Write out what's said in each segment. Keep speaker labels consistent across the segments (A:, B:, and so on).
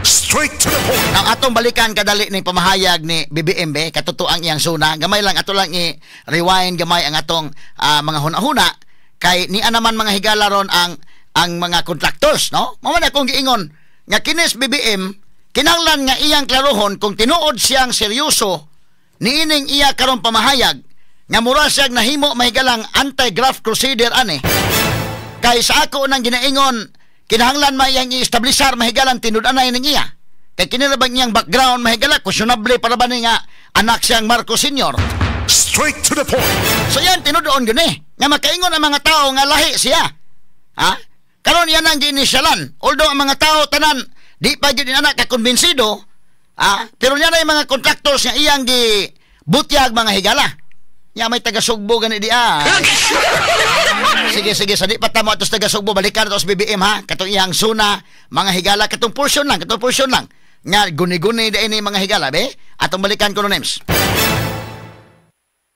A: Straight to the point.
B: Now, atong balikan kadali ning pamahayag ni BBM be, katotoang iyang suna. Gamay lang, ato lang i-rewind gamay ang atong mga huna-huna kay niya naman mga higala ron ang mga contractors, no? Mao man akong giingon nga kinis BBM kinahanglan nga iyang klarohon kung tinuod siyang seryoso niining iya karon pamahayag nga mura siyang nahimo mahigalang anti-graft crusader ani. Kay sa ako nang ginaingon kinahanglan maiyang i-establisar mahigalang tinud-anay ning iya. Kay kini ra bang iyang background mahigala questionable para ba ni nga anak siyang Marcos Sr.
A: Straight to the point.
B: So yan tinud-on gyud ni nga makaingon ang mga tao nga lahi siya. Ha? Karon yan ang giinisyalan. Although ang mga tao tanan di pa gyud anak kakumbinsido, ha? Pero niya na yung mga contractors nga iyang gibutyag mga higala. Nya may taga Sugbo gani di ah. Sige sige, sa di pa tamo atos taga Sugbo, balikan atos BBM ha. Katong iyang suna mga higala, katong portion lang, katong portion lang. Nga guni-guni di ini mga higala be. Atong balikan kuno names.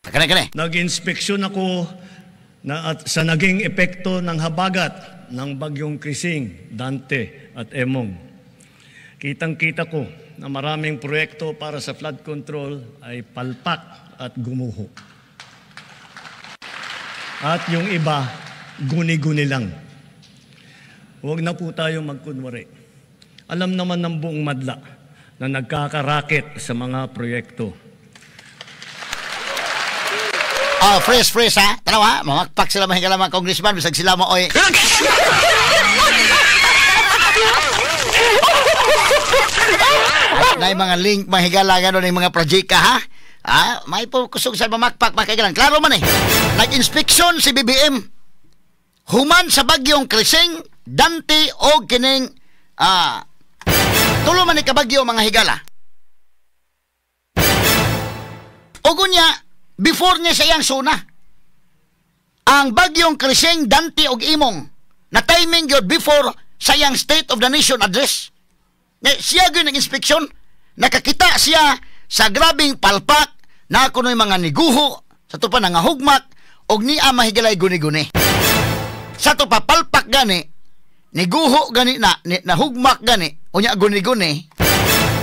B: Kani kani.
C: Nag-inspeksyon ako na at sa naging epekto ng habagat ng bagyong Crising, Dante at Emong. Kitang-kita ko na maraming proyekto para sa flood control ay palpak at gumuho. At yung iba, guni-guni lang. Huwag na po tayo magkunwari. Alam naman ng buong madla na nagkakaraket sa mga proyekto.
B: Oh, fresh, fresh ha. Tanaw ha, mamakpak sila mahigala mga congressman, bisag sila mo oy. At na mga link mahigala gano'n yung mga project ha. Ah, may po kusog sa mamakpak makaigalan. Klaro man eh. Nag-inspeksyon si BBM human sa bagyong Crising, Dante o kining tulo man ni kabagyo mga higala. O gunya, before niya sa iyang suna, ang bagyong Crising, Dante og Imong na timing gyud before sa iyang State of the Nation address. Siya gyud nag-inspeksyon, nakakita siya sa grabing palpak na kuno'y mga niguho, sa to pa nangahugmak, og niya mahigalay guni-guni. Sa to pa palpak gani, niguho gani na, nahugmak gani, unya guni-guni,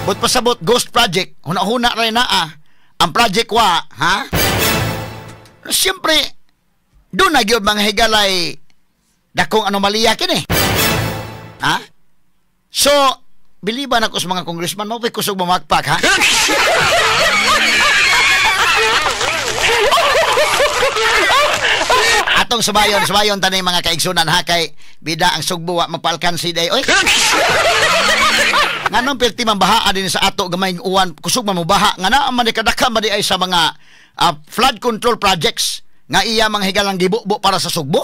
B: but pasabot ghost project, huna-huna rin naa, ang project wa, ha? Siyempre, doon na gyud mga higalay dakong anomalya kini. Ha? So, biliban ako sa mga congressman, mo pa'y kusog mamakpak, ha? Atong subayon, subayon tanay mga kaigsunan, ha? Kay bida ang Sugbo, wa mapalkansi day, oy. Nganong perti man bahaa din sa ato gamay uwan, kusog man mo baha, nga naa man kadaka man di ay sa mga flood control projects nga iya mga higalang gibubo para sa Sugbo.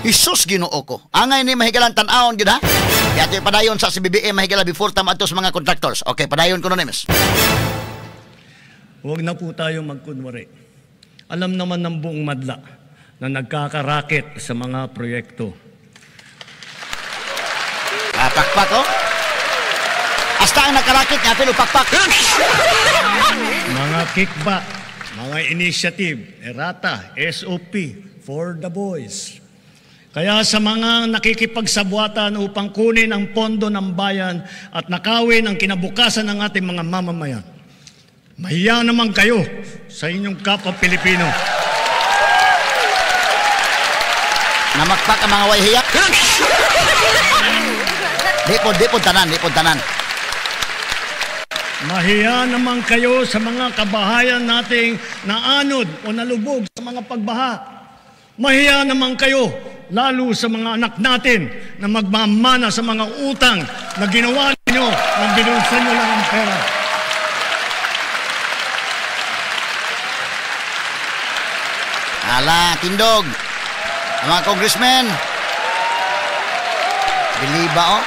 B: Jesus Ginoo ko. Angay ni mahigalang tan-awon gid ha. Kaya ito padayon sa si BBM mahigala before tam ato sa mga contractors. Okay, padayon ko names.
C: Huwag na po tayo magkunwari. Alam naman ng buong madla na nagkakaraket sa mga proyekto.
B: Ah, pakpak oh. Hasta ang nakarakit nga pero pakpak.
C: Mga kickback, mga initiative, errata, SOP for the boys. Kaya sa mga nakikipagsabuatan upang kunin ang pondo ng bayan at nakawin ang kinabukasan ng ating mga mamamayan, mahiya naman kayo sa inyong kapwa Pilipino.
B: Namakpak ang mga wayhiya. Di po tanan, di po tanan.
C: Mahiya naman kayo sa mga kabahayan nating naanod o nalubog sa mga pagbaha. Mahiya naman kayo lalo sa mga anak natin na magmamana sa mga utang na ginawa ninyo nang binulsan nyo lang ang pera.
B: Ala, tindog. Ang mga congressmen. Biliba, oh.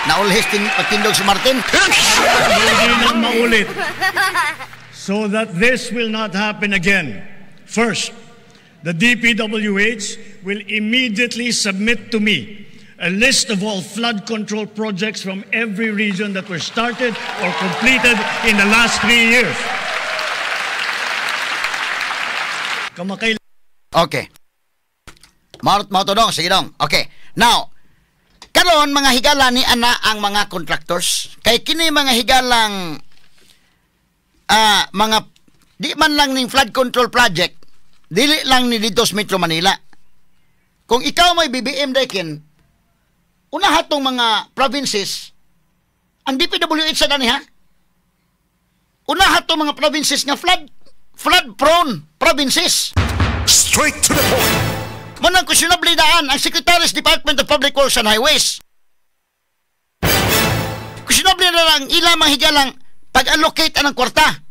B: Naulhis pagtindog si Martin.
C: Hindi na maulit. So that this will not happen again. First, the DPWH will immediately submit to me a list of all flood control projects from every region that were started or completed in the last 3 years.
B: Okay. Mao to dong, sige dong. Okay. Now, karon mga higala ni ana ang mga contractors. Kay kini mga higalang mga di man lang ning flood control project, dili lang ni dito sa Metro Manila. Kung ikaw may BBM daykin, unaha tong mga provinces, ang DPWH sa dani ha. Unaha tong mga provinces nga flood prone provinces.
A: Straight to the point.
B: Manang questionable daan ang Secretary's Department of Public Works and Highways. Questionable na lang ilang mga higalang pag-allocate anang kwarta.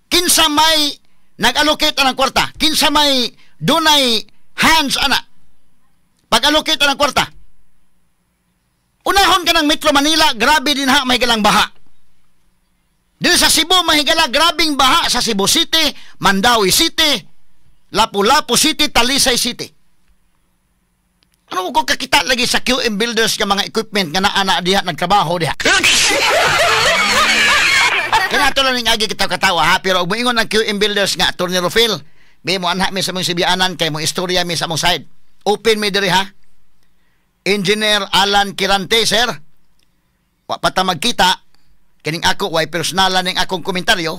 B: Kinsa may nag-allocate anang kwarta? Kinsa may dunay hands ana? Pag-allocate anang kwarta. Unahon ka ng Metro Manila, grabe din ha, may higalang baha. Dito sa Cebu, mahigala, grabing baha sa Cebu City, Mandaue City, Lapu-Lapu City, Talisay City. Ano ko kakita lagi sa QM Builders nga mga equipment nga naa diha nagtrabaho diha. Kaya nato lang ning agi kita katawa ha, pero og moingon ang QM Builders nga Attorney Rufil, be mo anha mi sa mong sibianan kay mo istorya mi sa mong side. Open mi diri ha. Engineer Alan Quirante, sir. Wa pa ta magkita kining ako way personalan ning akong komentaryo.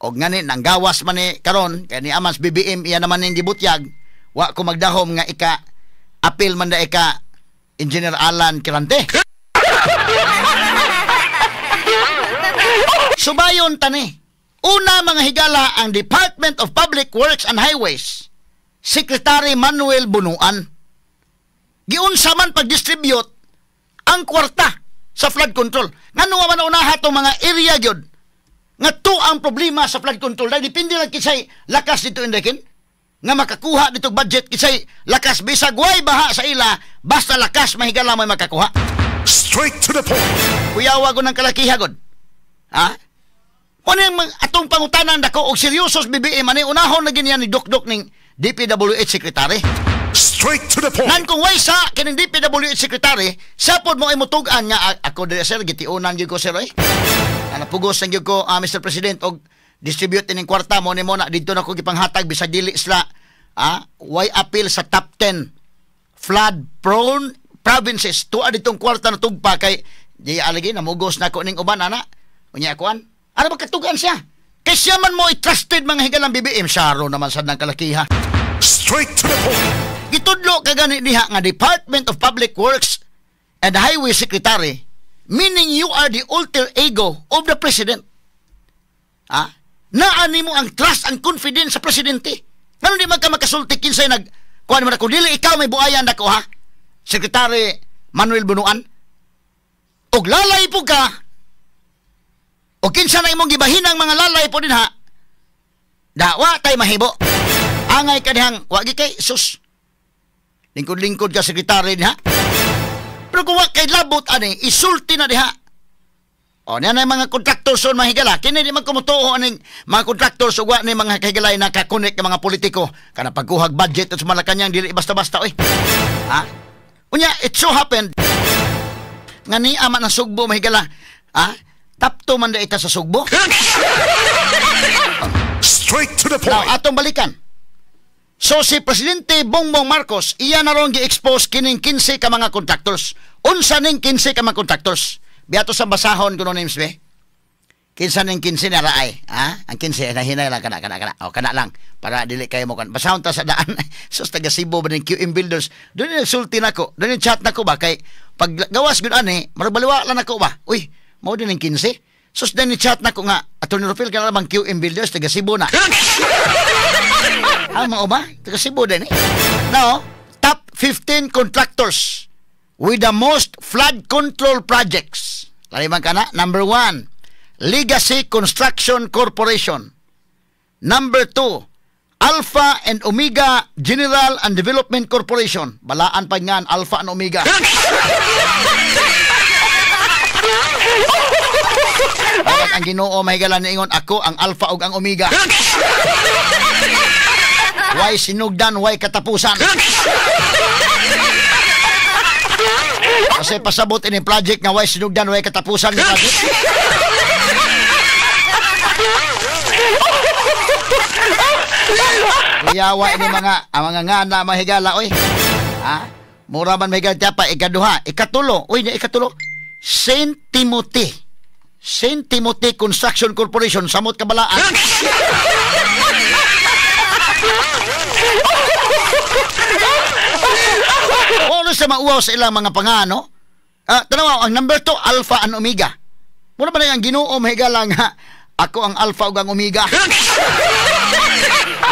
B: Og ngani nanggawas man ni karon kay ni Amans BBM iya naman ning gibutyag, wa ko magdahom nga ika apil man da ika Engineer Alan Quirante. Subayon tani. Una mga higala ang Department of Public Works and Highways, Secretary Manuel Bunuan. Giunsa man pag-distribute ang kwarta sa flood control. Ngano man unaha tong mga area gyud nga to ang problema sa flood control. Dahil depende lang kisay lakas dito indekin nga makakuha dito budget, kisay lakas bisag way baha sa ila, basta lakas mahigala may makakuha.
A: Straight to the point.
B: Kuyawa ko ng kalakiha god. Ha? Ano yung atong pangutanan dako og seryosos BBM ani unahon na ginyan ni Dukduk ning DPWH Secretary.
A: Straight to the point.
B: Nan kung way sa kining DPWH Secretary, sapod mo ay mutug-an nga ako diri sir gitiunan gyud ko sir oy. Napugos lang gyud ko Mr. President og distribute ining kwarta mo ni mo na didto na ko gipanghatag bisag dili sila way appeal sa top 10 flood prone provinces. Tuwa ditong kwarta na tugpa kay di alagi namugos na ko ning uban ana. Unya kuan. Ano ba katugan siya? Kay siya man mo i-trusted mga higalang BBM. Saro naman sad ng kalakiha.
A: Straight to the point.
B: Gitudlo ka gani diha nga Department of Public Works and Highway Secretary, meaning you are the alter ego of the President. Ha? Naani mo ang trust and confidence sa presidente. Ngano di man ka makasulti kinsay nag kuan mo na kung dili ikaw may buayan nako ha? Secretary Manuel Bunuan. Og lalay po ka. O kinsa na imong gibahinang mga lalay po din ha, dawa tay mahibo. Angay ka dihang, wagi kay, sus. Lingkod-lingkod ka sekretary diha. Pero kung wa kay labot ani, isulti na diha. O niya na yung mga contractors son mga higala. Kini di man kumutuo aning mga contractors ug wa ni mga kahigalay nakakonek ng mga politiko. Kana pagkuhag budget at sa Malacañang dili basta-basta oy. Ha? Unya, it so happened nga ni ama ng Sugbo mahigala. Ha? Tapto man da ita sa Sugbo.
A: Straight to the point.
B: Now, atong balikan. So, si Presidente Bongbong Marcos, iya na ron gi-expose kining 15 ka mga contractors. Unsa ning 15 ka mga contractors? Biato sa basahon kuno names be. Kinsa ning 15 na raay, ha? Ang 15 nahinay lang kana kana kana. O kana lang para dili kayo mo kan. Basahon ta sa daan. Sus taga Cebu ba ning QM Builders. Doon nagsulti nako, doon chat nako ba kay pag gawas gud ani, marabaliwa lang nako ba. Uy, mao din ang 15. Sus din ni chat nako nga Attorney Rufil kana bang QM Builders taga Cebu na. Ah, mao ba? Taga Cebu din eh. Now, top 15 contractors with the most flood control projects. Laliman ka na. Number 1, Legacy Construction Corporation. Number 2, Alpha and Omega General and Development Corporation. Balaan pa nga Alpha and Omega. Bakit ang Ginoo mahigala niingon ako ang Alpha ug ang Omega. Why sinugdan, why katapusan. Kasi pasabot ini project nga why sinugdan, why katapusan ni project. Kuyawa ini mga ang mga ngana mahigala oy. Ha? Mura man mahigala pa ikaduha, ikatulo. Uy, ikatulo. Saint Timothy. Saint Timothy Construction Corporation, samot kabalaan. Oro sa mauwaw sa ilang mga pangano. Tanaw, ang number 2, Alpha and Omega. Mura ba na ang Ginoo mahigala nga ako ang Alpha ug ang Omega.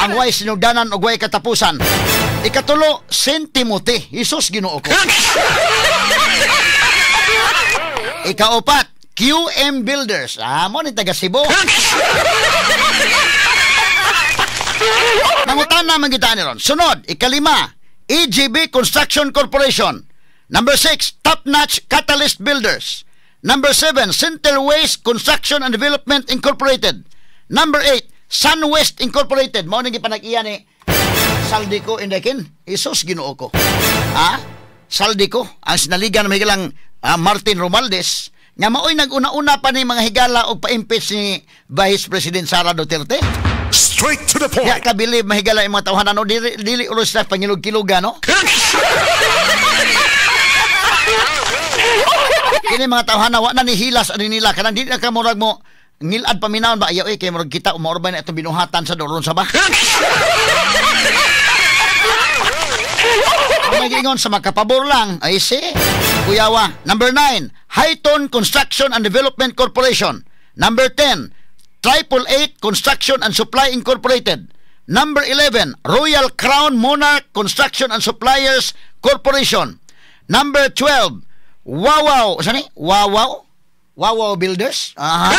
B: Ang way sinugdanan ug way katapusan. Ikatulo, Saint Timothy. Jesus Ginoo ko. Ikaupat, QM Builders. Ah, mo ni taga Cebu. Nangutan naman kita ni ron. Sunod, ikalima, EGB Construction Corporation. Number 6, Top Notch Catalyst Builders. Number 7, Center Waste Construction and Development Incorporated. Number 8, SunWest Incorporated. Mao ning gipanag-iya ni Saldico Indekin. Jesus Ginoo ko. Ha? Saldico, ang sinaligan ng higalang Martin Romualdez, nga maoy nag-una-una pa ni mga higala og pa-impeach ni Vice President Sara Duterte.
A: Straight to the point.
B: Ya ka believe mahigala yung mga tawhanan, no? Dili, dili ulos na pangilog-kiloga, no? Kini mga tawhana wa na ni hilas ani nila kanang dili na ka murag mo ngilad paminawon ba ayaw eh kay murag kita umaorbay na itong binuhatan sa doron sa ba. Magiingon sa makapabor lang ay si Kuyawa. Number 9, Highton Construction and Development Corporation. Number 10, 888 Construction and Supply Incorporated. Number 11, Royal Crown Monarch Construction and Suppliers Corporation. Number 12, Wawaw, saan ni? Wawaw? Wawaw Builders? Aha.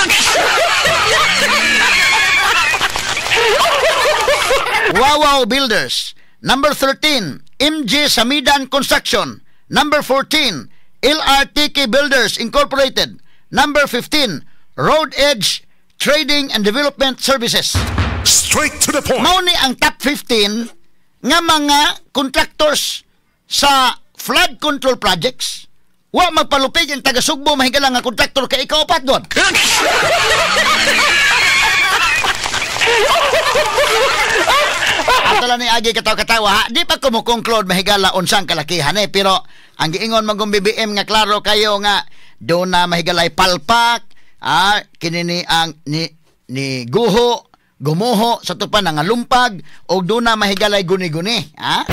B: Wawaw Builders. Number 13, MG Samidan Construction. Number 14, LRTK Builders Incorporated. Number 15, Road Edge Trading and Development Services.
A: Straight to the point.
B: Mao ni ang top 15 nga mga contractors sa flood control projects. Wa magpalupig ang taga Sugbo mahigala nga contractor kay ikaapat doon. Ato lang ni agi katawa-katawa ha. Di pa ko mo conclude mahigala unsang kalakihan eh, pero ang giingon man kong BBM nga klaro kayo nga do na mahigalay palpak, ah, kini ni ang ni guho, gumuho sa tupan nga lumpag og do na mahigalay guni-guni, ha?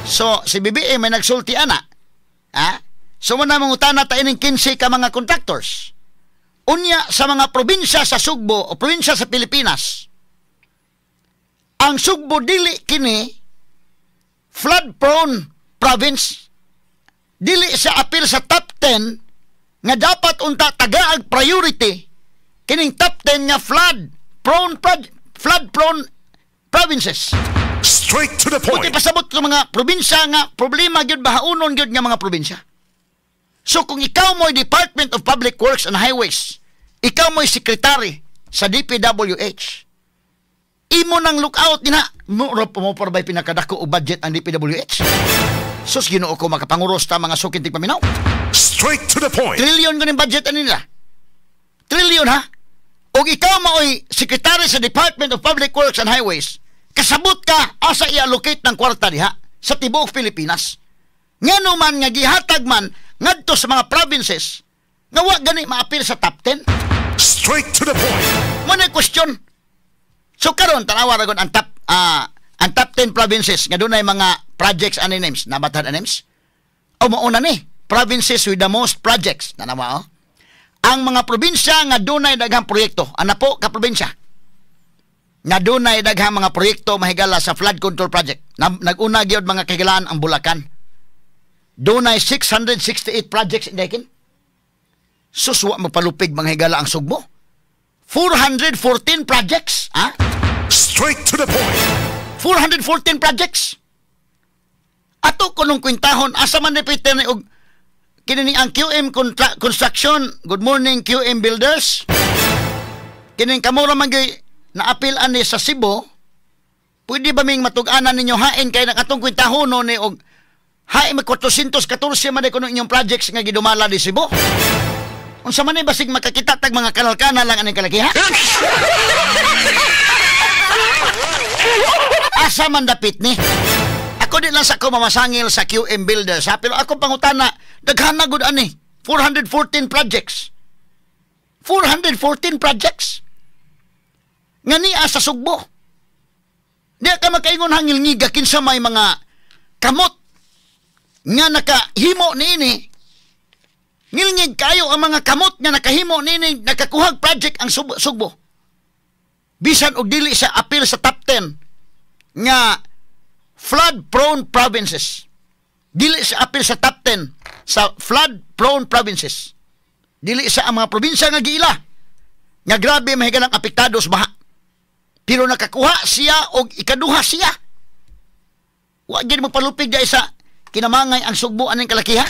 B: So si BBM may nagsulti ana. Ha? So mo na mangutana ta ining 15 ka mga contractors. Unya sa mga probinsya sa Sugbo o probinsya sa Pilipinas, ang Sugbo dili kini flood prone province. Dili sa apil sa top 10 nga dapat unta tagaag priority kining top 10 nga flood prone provinces.
A: Straight to the point.
B: Buti pasabot sa mga probinsya nga problema gyud bahaunon gyud nga mga probinsya. So kung ikaw mo'y Department of Public Works and Highways, ikaw mo'y secretary sa DPWH, imo nang lookout nina mo mo ba'y pinakadako og budget ang DPWH? Sus Ginoo ko, makapanguros ta mga sukin tigpaminaw.
A: Straight to the point.
B: Trillion kuning budget ani nila. Trillion ha. Og ikaw maoy secretary sa Department of Public Works and Highways, kasabot ka asa i-allocate ng kwarta diha sa tibuok Pilipinas. Ngano man nga gihatag man ngadto sa mga provinces nga wa gani maapil sa top 10.
A: Straight to the point.
B: Mo na question. So karon tanawa ra gon ang top 10 provinces nga dunay mga projects ani names, nabatan names. O mauna ni provinces with the most projects. Tanawa oh. Ang mga probinsya nga dunay daghang proyekto, ana po ka probinsya nga dunay daghang mga proyekto mahigala sa flood control project. Nag-una gyud mga kahigalaan ang Bulacan. Dunay 668 projects indekin. Suswa magpalupig mga higala ang Sugbo. 414 projects, ha?
A: Straight to the point.
B: 414 projects. Ato kunong kwintahon asa man ni Peter ni og kini ni ang QM Construction. Good morning QM Builders. Kining kamo ra man gyud naapil ani sa Cebu. Pwede ba ming matug-anan ninyo hain kay nang atong kwintahon no ni og hain mag 414 man kuno inyong projects nga gidumala di Cebu. Unsa man ni basig makakita tag mga kanal-kanal lang aning kalakiha? Asa man dapit ni? Ako di lang sa ko mamasangil sa QM Builders ha, pero ako pangutana, daghan na gud ani. 414 projects. 414 projects. Nga niya sa Sugbo. Di ka makaingon hangil ngiga kinsa may mga kamot nga nakahimo niini. Ngilngig kayo ang mga kamot nga nakahimo niini, nakakuhag project ang Sugbo. Bisan og dili sa apil sa top 10 nga flood-prone provinces. Dili sa apil sa top 10 sa flood-prone provinces. Dili sa ang mga probinsya nga giila nga grabe mahigalang apektado sa baha. Pero nakakuha siya og ikaduha siya. Wa gyud magpalupig dai sa kinamangay ang Sugbo aning kalakiha.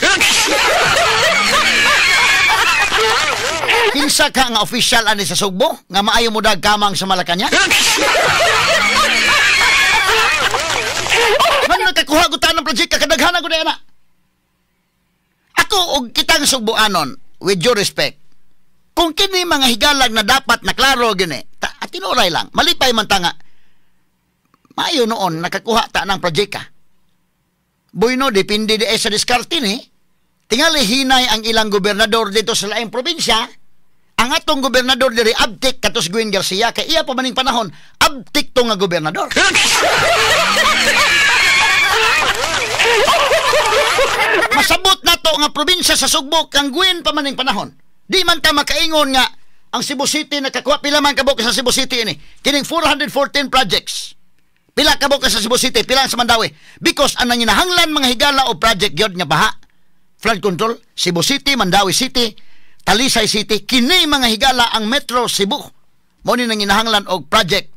B: Kinsa ka nga official ani sa Sugbo nga maayo mo dag kamang sa Malacañang? Man nakakuha gud ta ng project kadaghanan gud ana. Ako og kitang Sugboanon, with due respect, kung kini mga higalag na dapat na klaro gini, tinuray lang, malipay man ta nga, maayo noon nakakuha ta ng project ka. Bueno, depende di sa diskarte ni. Tingali hinay ang ilang gobernador dito sa laing probinsya. Ang atong gobernador diri abtik katos Gwen Garcia, kay iya pa maning panahon abtik to nga gobernador. Masabot na to nga probinsya sa Sugbo kang Gwen pa maning panahon. Di man ta makaingon nga ang Cebu City nakakuha pila man kabuk sa Cebu City ini. Kining 414 projects. Pila kabuk sa Cebu City, pila sa Mandaue. Because ang nanginahanglan mga higala o project gyud nga baha, flood control, Cebu City, Mandaue City, Talisay City, kini mga higala ang Metro Cebu. Mao ni nanginahanglan og project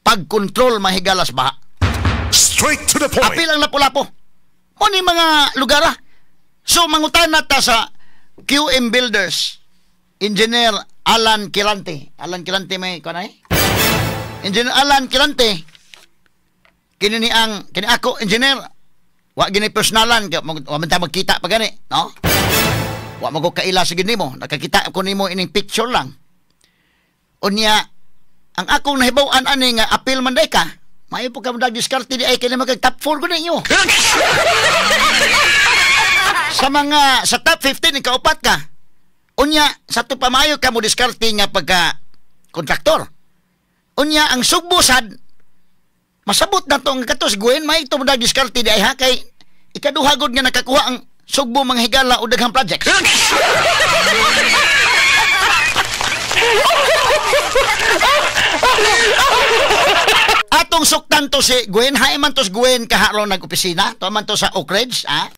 B: pagkontrol mga higala sa baha.
A: Straight to the point.
B: Apil ang Lapu-Lapu. Mao ni mga lugar. So mangutana ta sa QM Builders, Engineer Alan Quirante. Alan Quirante may kanay? Engineer Alan Quirante. Kini ni ang kini ako engineer. Wa gini personalan kay wa man ta magkita pa gani, no? Wa man ko kaila sa gid nimo, nakakita ko nimo ining picture lang. Unya ang akong nahibaw-an ani nga apil man day ka. Maayo po ka mo diskarte di ay kini magkag top 4 ko ninyo. Sa mga sa top 15 ikaupat ka. Unya sa to pamayo ka mo diskarte nga pagka kontraktor. Unya ang Sugbo sad masabot na to ang katos Gwen may ito mo diskarte di ay ha kay ikaduha gud nga nakakuha ang Sugbo mga higala o daghang project. Atong suktan to si Gwen, hae man to si Gwen kaharon nag-opisina, to man to sa Oak Ridge, ha?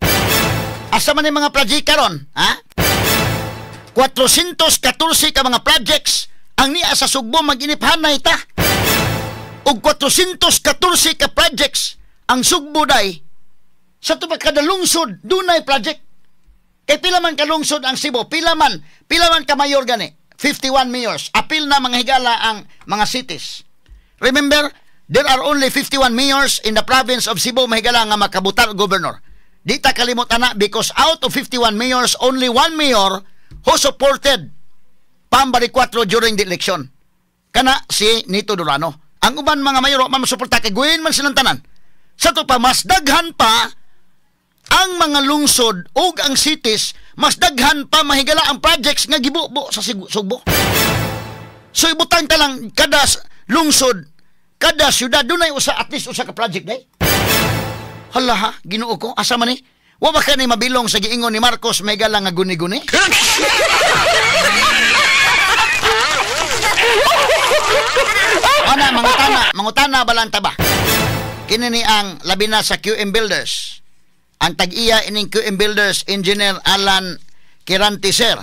B: Asa man yung mga project karon, ha? 414 ka mga projects ang niya sa Sugbo mag-iniphanay ta. Og 414 ka projects ang Sugbo day sa to kada lungsod dunay project. Kay pila man ka lungsod ang Cebu, pila man ka mayor gani, 51 mayors. Apil na mga higala ang mga cities. Remember, there are only 51 mayors in the province of Cebu mahigala nga makabutar governor. Di ta kalimot ana because out of 51 mayors, only one mayor who supported Pam Baricuatro during the election. Kana si Nito Durano. Ang uban mga mayor man masuporta kay Gwen man silang tanan. Sa to pa mas daghan pa ang mga lungsod ug ang cities, mas daghan pa mahigala ang projects nga gibubo sa Sugbo. So ibutang ta lang kada lungsod, kada syudad dunay usa at least usa ka project day. Hala ha, Ginoo ko, asa man ni? Wa ba ka ni mabilong sa giingon ni Marcos mahigala nga guni-guni? Ana, mangutana balanta ba? Kini ni ang labi na sa QM Builders. Ang tag-iya ining QM Builders, Engineer Alan Quirante sir.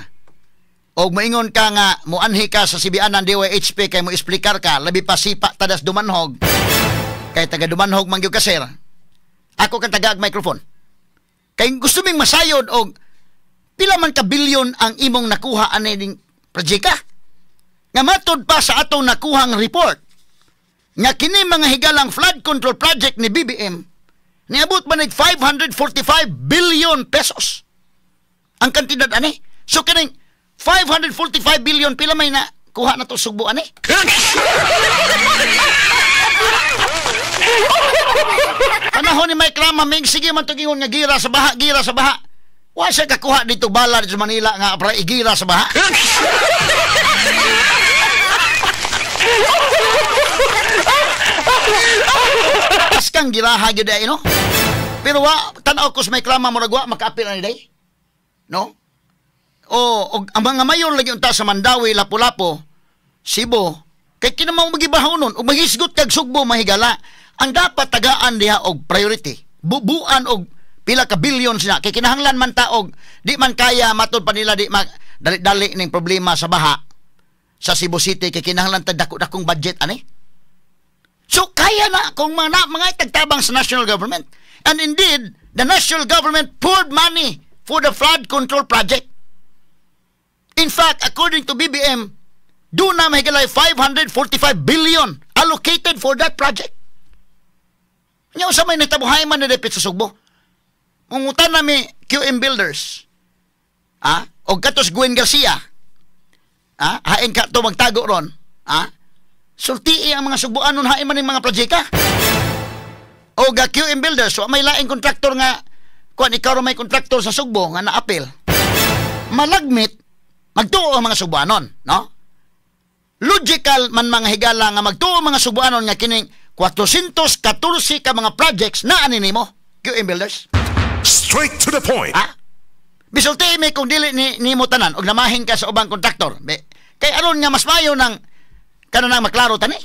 B: Og moingon ka nga moanhi ka sa CBN DYHP kay mo explicar ka, labi pa sipa tadas Dumanhog. Kay taga Dumanhog man gyud ka sir. Ako kang taga microphone. Kay gusto ming masayod og pila man ka bilyon ang imong nakuha ani ning project ka. Nga matud pa sa atong nakuhang report nga kini mga higalang flood control project ni BBM niabot man nig 545 billion pesos ang kantidad ani. So kining 545 billion pila may na kuha na to Sugbo ani. Panahon ni Mike Rama, mig sige man to gingon nga gira sa baha, gira sa baha. Wa siya kakuha dito bala dito sa Manila nga para igira sa baha. Paskang giraha gyud ay, no? Pero wa tan-aw ko sa Mike Rama, murag wa makaapil ani day. No? O, og ang mga mayor lagi unta sa Mandawi, Lapu-Lapu, Cebu, kay kinamang magibahaw nun, ug mahisgot kag Sugbo mahigala, ang dapat tagaan diha og priority. Bubuan og pila ka billions na kay kinahanglan man ta og di man kaya matud pa nila di ma dali-dali ning problema sa baha sa Cebu City kay kinahanglan ta dako-dakong budget ani. So kaya na kung mga itagtabang sa national government. And indeed, the national government poured money for the flood control project. In fact, according to BBM, do na mahigalay 545 billion allocated for that project. Nya usa may natabuhay man ni dapit sa Sugbo. Mungutan nami QM Builders. Ah, og katos Gwen Garcia. Ah, hain ka to magtago ron. Ah, sultii ang mga Sugboanon hain man ning mga proyekta. Og QM Builders, so may laing kontraktor nga kuan ikaw ra may kontraktor sa Sugbo nga naapil. Malagmit magtuo ang mga Sugboanon, no? Logical man mga higala nga magtuo ang mga Sugboanon nga kining 414 ka mga projects na ani nimo QM Builders.
A: Straight to the point.
B: Ha? Bisulti mi kung dili ni nimo tanan og namahin ka sa ubang kontraktor. Be, kay aron nga mas mayo nang kanang maklaro tani.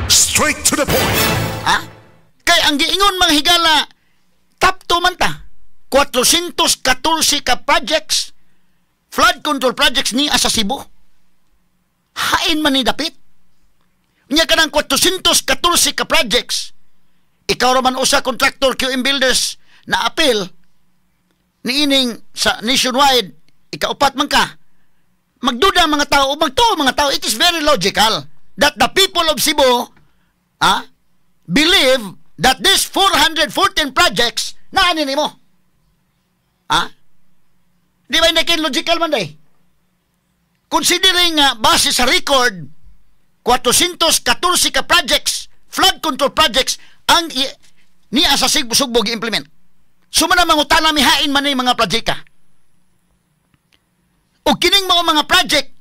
A: Straight to the point.
B: Ha? Kay ang giingon mga higala top 2 man ta. 414 ka projects, flood control projects ni sa Cebu. Hain man ni dapit. Nya kanang 414 ka projects. Ikaw ra man usa kontraktor QM Builders na appeal niining sa nationwide, ikaupat man ka. Magduda ang mga tao o magtuo ang mga tao. It is very logical that the people of Cebu believe that these 414 projects na ani nimo. Ah? Di ba hindi logical man day? Considering nga base sa record 414 ka projects, flood control projects ang niya sa Sugbo gi-implement. So man ang mangutana mihain man ni mga project ka. O kining mga project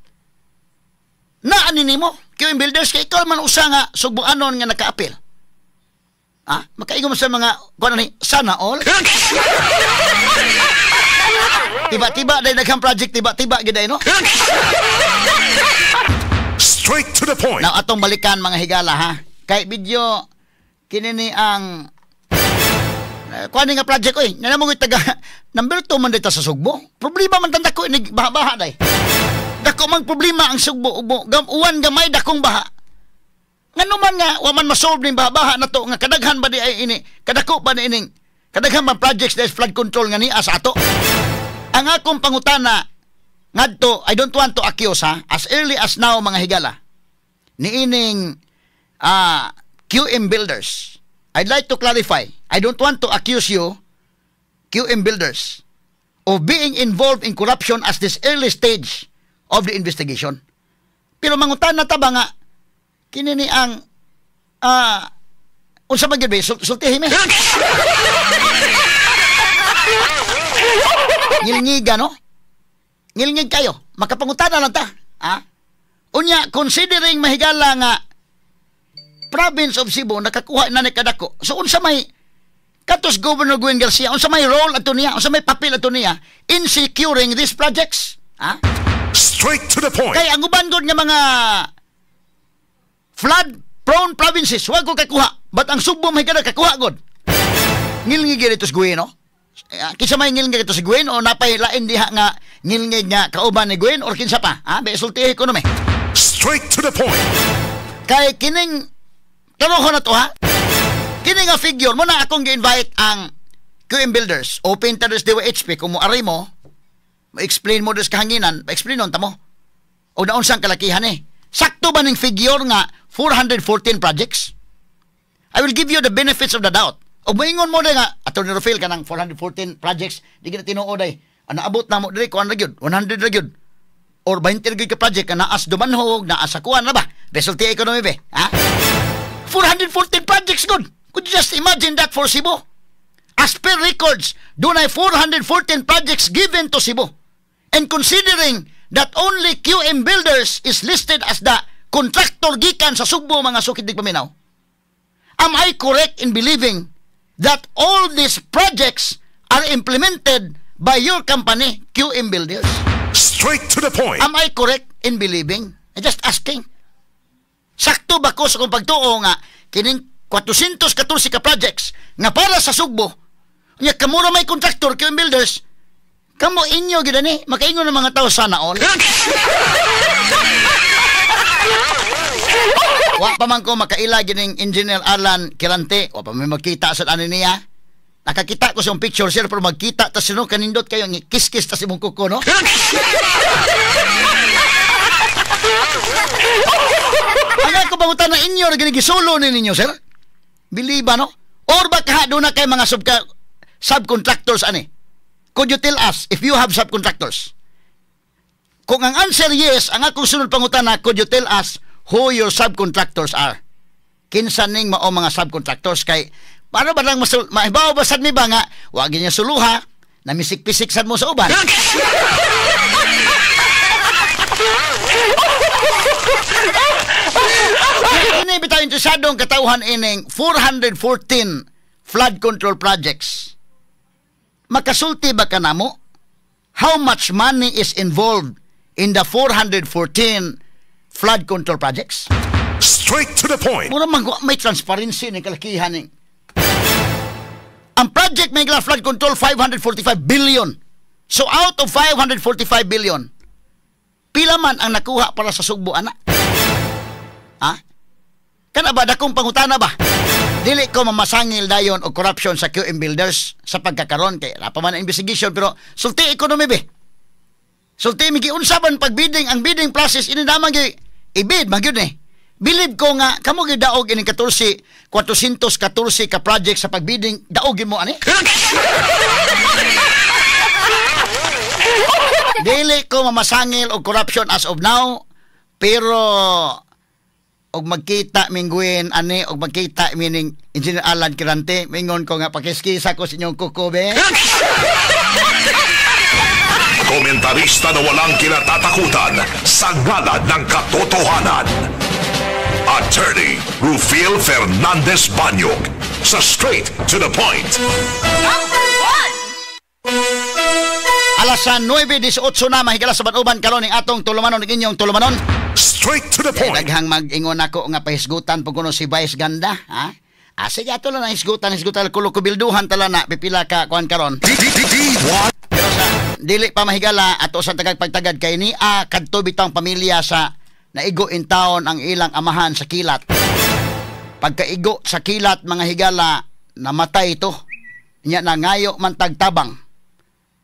B: na ani nimo QM Builders kay ikaw man usa nga Sugboanon nga nakaapil. Ah, makaingon sa mga kuan ni sana all. Tiba-tiba day daghang project, tiba-tiba gid ay, no?
A: Straight to the point.
B: Now atong balikan mga higala ha. Kay video kini ni ang kuan nga project oy, nga mo taga number 2 man dito sa Sugbo. Problema man tanda ko ini baha-baha day. Dako mang problema ang Sugbo, ubo, gam uwan gamay dakong baha. Ngano man nga wa man masolve ning baha-baha nato nga kadaghan ba di ay ini, kadako ba ni ining kadaghan man projects that flood control nga niya sa ato. Ang akong pangutana ngadto, I don't want to accuse ha, as early as now mga higala niining QM Builders. I'd like to clarify, I don't want to accuse you, QM Builders, of being involved in corruption at this early stage of the investigation. Pero mangutana ta ba nga kini ni ang unsa man gyud ba sultihi mi? Ngilngiga, no? Ngilngig kayo. Makapangutana lang ta. Ha? Unya, considering mahigala nga province of Cebu nakakuha na ni kadako. So unsa may katos Governor Gwen Garcia, unsa may role ato niya, unsa may papel ato niya in securing these projects? Ha?
A: Straight to the point.
B: Kay ang uban gud nga mga flood prone provinces wa ko kakuha, but ang Sugbo may kada kakuha gud. Ngilngig dito si Gwen, no? Kinsa may ngilngig dito si Gwen o napay lain diha nga ngilngig nga kauban ni Gwen or kinsa pa? Ha? Be sultihi ko no me.
A: Straight to the point.
B: Kay kining klarohon na to ha. Kini nga figure mo na akong gi-invite ang QM Builders. Open ta des DYHP kung moari mo, ma-explain mo des kahanginan, ma-explain nun ta mo. O naunsang kalakihan eh. Sakto ba ning figure nga 414 projects? I will give you the benefits of the doubt. O maingon mo na nga, Attorney Rufil ka ng 414 projects, di ka na tinuod ay. Ang naabot na mo diri, kuan ra gyud, 100 ra gyud. Or 20 ra gyud ka project, ka naas dumanhog, naas sa kuan na ba? Resulti economy be. Ha? 414 projects good. Could you just imagine that for Cebu? As per records, dunay 414 projects given to Cebu. And considering that only QM Builders is listed as the contractor gikan sa Sugbo, mga sukid paminaw, am I correct in believing that all these projects are implemented by your company, QM Builders?
A: Straight to the point.
B: Am I correct in believing? I'm just asking. Sakto ba ko sa kong pagtuo nga kining 414 ka projects nga para sa Sugbo, nya kamo ra may contractor, QM Builders, kamo inyo gyud ani? Makaingon ng mga tao, "Sana all." Wa pa man ko makaila gining Engineer Alan Quirante, wa pa may magkita sa ani niya. Nakakita ko sa picture, sir, pero magkita ta sino kanindot kayo, kiss-kiss ta si mong kuko, no? Ang ako pangutan na inyo, ginigisulo ni ninyo, sir? Biliba, no? Or baka doon na kay mga subcontractors, ani? Could you tell us if you have subcontractors? Kung ang answer yes, ang akong sunod pangutana, could you tell us who your subcontractors are? Kinsa ning mao mga subcontractors? Kay paano ba lang maibaw ba sad mi ba nga wag niya suluha, namisik-pisik sad mo sa uban? Ini bitaw interesadong katawhan ining 414 flood control projects. Makasulti ba kanamo how much money is involved in the 414 flood control projects?
A: Straight to the point.
B: Mura man may transparency ni kalakihan ni. Ang project may flood control 545 billion. So out of 545 billion, pila man ang nakuha para sa Sugbo, ana? Ha? Kana ba dakong pangutana ba? Dili ko mamasangil dayon og corruption sa QM Builders sa pagkakaron kay ra pa man ang investigation, pero sulti economy be. Sulti mi giunsa man pagbidding, ang bidding process ini naman gi i-bid man gyud eh. Bilib ko nga kamo gyud daog ining 414 ka project sa pagbidding, daog gyud mo ani. Dili ko mamasangil og corruption as of now, pero og magkita mingguin ani og magkita mining Engineer Alan Quirante, mingon ko nga pakiskisa ko sa inyong kuko be.
A: Komentarista na walang kinatatakutan sa ngalan ng katotohanan. Attorney Rufil Fernandez Banyog sa Straight to the Point.
D: Number 1.
B: Alas 9:18 na mahigala sa banuban karon ning atong tulumanon ning inyong tulumanon.
A: Straight to the point.
B: Daghang mag-ingon ako nga pahisgutan pag kuno si Vice Ganda, ha? Ah, sige, ato lang ang hisgutan, hisgutan kulo kubilduhan tala na pipila ka kuan karon. Pero sa dili pa mahigala ato sa tagag pagtagad kay ni kadto bitang pamilya sa naigo in town ang ilang amahan sa kilat. Pagkaigo sa kilat mga higala, namatay ito. Nya nangayo man tagtabang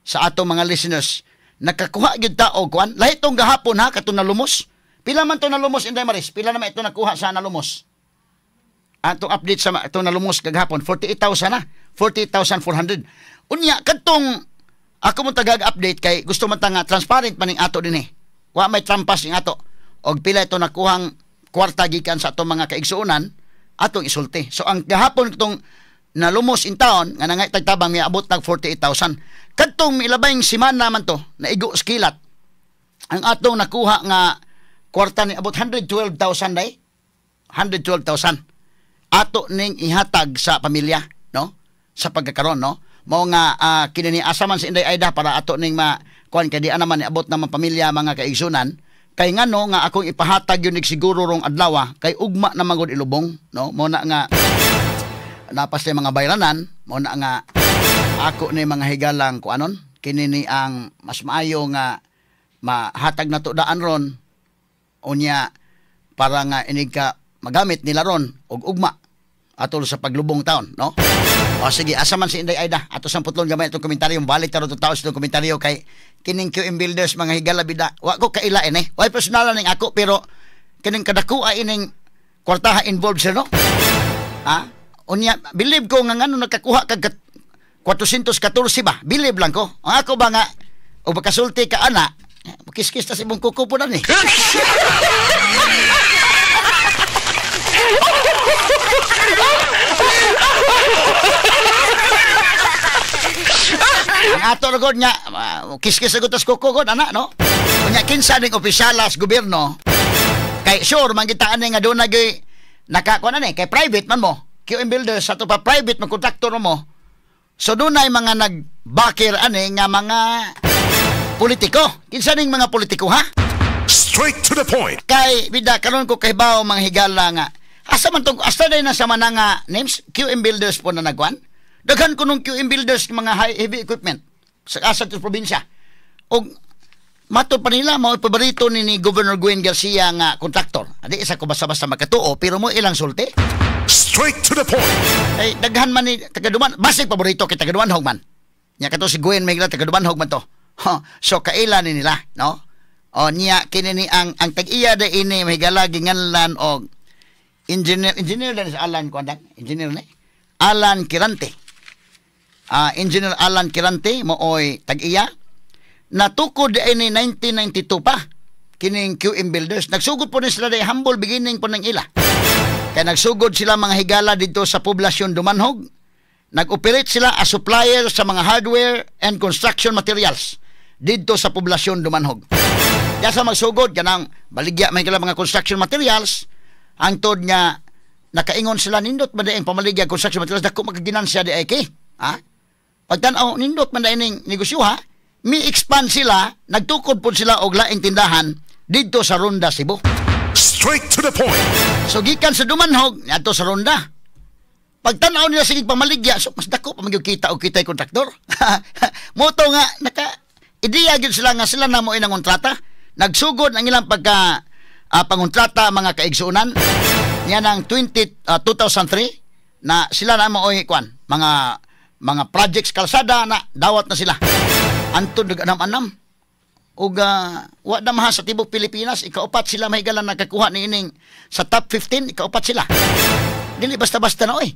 B: sa ato mga listeners. Nakakuha gyud ta og kuan. Lahi tong gahapon ha kato nalumos. Pila man to nalumos, Inday Maris? Pila naman ito nakuha sa nalumos? Atong update sa ito nalumos kagahapon, 48,000 na. 48,400. Unya kadtong ako mo tagag update kay gusto man ta nga transparent man ning ato dinhi. Wa may trampas ning ato. Og pila ito nakuhang kwarta gikan sa atong mga kaigsuonan atong isulti. So ang gahapon itong nalumos in town nga nangay tagtabang miabot nag 48,000. Kadtong milabayng simana man to naigo sa kilat. Ang atong nakuha nga kwarta ni abot 112,000 day. 112,000. Ato ning ihatag sa pamilya, no? Sa pagkakaron, no? Mao nga kini ni asa man si Inday Aida para ato ning ma kuan kay di naman niabot naman pamilya mga kaigsunan. Kay ngano nga akong ipahatag yun siguro rong adlaw kay ugma na magud ilubong, no? Mao na nga napas ni mga bayranan, mao na nga ako ni mga higalang kuanon kini ni ang mas maayo nga mahatag na to daan ron unya para nga inig ka magamit nila ron og ugma atol sa paglubong taon, no? O sige, asa man si Inday Aida ato sang putlon gamay itong komentaryo, balik taro tao sa itong komentaryo kay kining QM Builders mga higala bida. Wa ko kaila ini, way personalan ning ako pero kining kadakua ining kwartaha involved sir, no? Ha? Unya believe ko nga ngano nakakuha kag 414 ba? Believe lang ko. Ang ako ba nga o makasulti ka ana, kiskis ta sa imong kuko po na ni. Ang ato ra gud nga kiskis ra gud tas kuko gud ana, no? Unya kinsa ning opisyalas gobyerno kay sure man kita ani nga doon nagay nakakuha na ni kay private man mo. QM Builders sa to pa private man kontraktor mo. So dunay mga nagbakir ani nga mga politiko. Kinsa ning mga politiko, ha?
A: Straight to the point.
B: Kay bida karon ko kahibaw, mga higala, nga asa man tong asa day na sa mananga names QM Builders po na nagwan. Daghan ko nung QM Builders mga high, heavy equipment sa asa sa probinsya. Og matod pa nila mao paborito ni Governor Gwen Garcia nga kontraktor. Adi isa ko basta-basta makatuo pero mo ilang sulti.
A: Straight to the point.
B: Ay daghan man ni taga Duman, basig paborito kay taga Dumanjug man. Nya kato si Gwen may taga Dumanjug man to. Ha, so kaila ni nila, no? O niya kini ni ang tag-iya da ini mahigala ginganlan og engineer, engineer din sa Alan ko engineer ni Alan Kirante. Engineer Alan Kirante mooy tag-iya. Natukod di ini 1992 pa kining QM Builders. Nagsugod po ni sila day humble beginning po ng ila. Kaya nagsugod sila, mga higala, dito sa poblasyon Dumanjug. Nag-operate sila as supplier sa mga hardware and construction materials dito sa poblasyon Dumanjug. Diya sa magsugod, kanang baligya may kala mga construction materials, hangtod nga nakaingon sila, nindot man ang pamaligya construction materials, dako makaginansya di ay kay. Ha? Pagtan-aw, nindot man ning negosyo, ha? Mi expand sila, nagtukod po sila og laing tindahan dito sa Ronda, Cebu.
A: Straight to the point.
B: So gikan sa Dumanjug adto sa Ronda. Pagtan-aw nila sige pamaligya, so mas dako pa magyud kita og kitay kontraktor. Moto nga naka ideya gyud sila nga sila na mo inang kontrata. Nagsugod ang ilang pagka pangontrata, mga kaigsuonan, niya ng 2003 na sila na mooy kwan mga projects kalsada na dawat na sila. Antod nag-anam-anam ug wa na maha sa tibok Pilipinas, ikaupat sila, mahigala, nakakuha ni ining sa top 15, ikaupat sila. Dili basta-basta na oy.